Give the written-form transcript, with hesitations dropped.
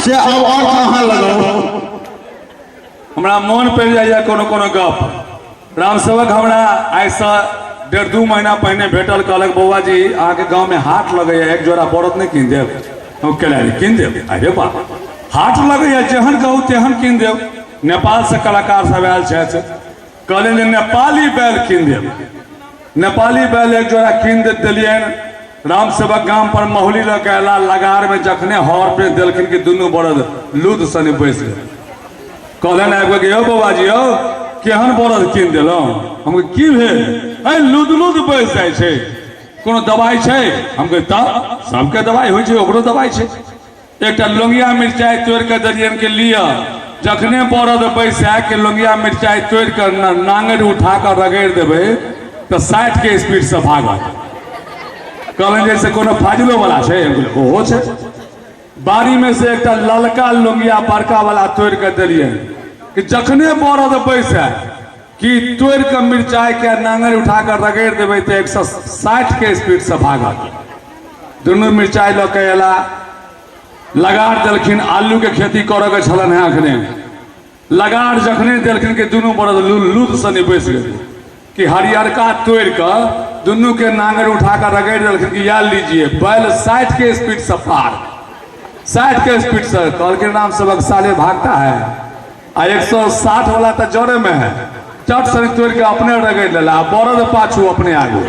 से आब अर्थ अहाँ लगाउ। हमरा मोन पड़ि जाइए कोनो कोनो गप। रामसेवक हमरा आइसँ 1.5-2 महीना पहिने भेटल, कहलक बौआ जी अहाँके गाँवमे हाट लगैए, एक जोड़ा बरद नहि कीन देब? हम केला कीन देब। अरे बाप, हाट लगैए, जेहन कहू तेहन कीन देब। नेपालसँ कलाकार सब आयल छथि, कहलनि जे नेपाली बैल कीन देब। नेपाली बैल एक जोड़ा कीन देलियनि। रामसेवक गाम पर महुली लऽ के अयला, लगार में जखने हर पे देलखिन कि दुनू बरद लूद सने बैस गेल। कहलनि आबि कऽ, यौ बौआ जी यौ, केहन बरद कीन देलहुँ? हम कहलियै, की भेल? अइ लूद लूद बैस जाइ छै, कोनो दवाइ छै? हम कहलियै, तब सबके दवाइ होइ छै, ओकरो दवाइ छै। एकटा लोंगिया मिरचाइ तोड़ि कऽ देलियनि कि लिअ, जखने बरद बैसए कि लोंगिया मिरचाइ तोड़ि कऽ नांगरि उठा कऽ रगड़ि देबै तऽ 60 के स्पीडसँ भागत। कहलनि जे से कोनो फाजिलो वाला छै? हम कहलियै, ओहो छै। बाड़ीमे से एकटा ललका लोंगिया बड़का वाला तोड़ि कऽ देलियनि कि जखने बरद बैसए कि तोड़ि कऽ मिरचाइ के नांगरि उठा कऽ रगड़ि देबै तऽ 160 के स्पीडसँ भागत। दुनू मिरचाइ लऽ कऽ अयला, लगाड़ देलखिन। आलूके खेती करऽके छलनि हेँ अखने। लगाड़ जखने देलखिन कि दुनू बरद लूद सनी बैस गेल कि हरियरका तोड़ि कऽ दुनू के नांगरि उठा कऽ रगड़ि देलखिन कि या लीजिए, बैल 60 के स्पीड से पार, 60 के स्पीड से। कहलखिन राम सेवक, साले भागता है, आ 160 वाला तऽ जड़े में है। चट सनी तोड़ि कऽ अपने रगड़ि लेला, बरद पाछू अपने आगू।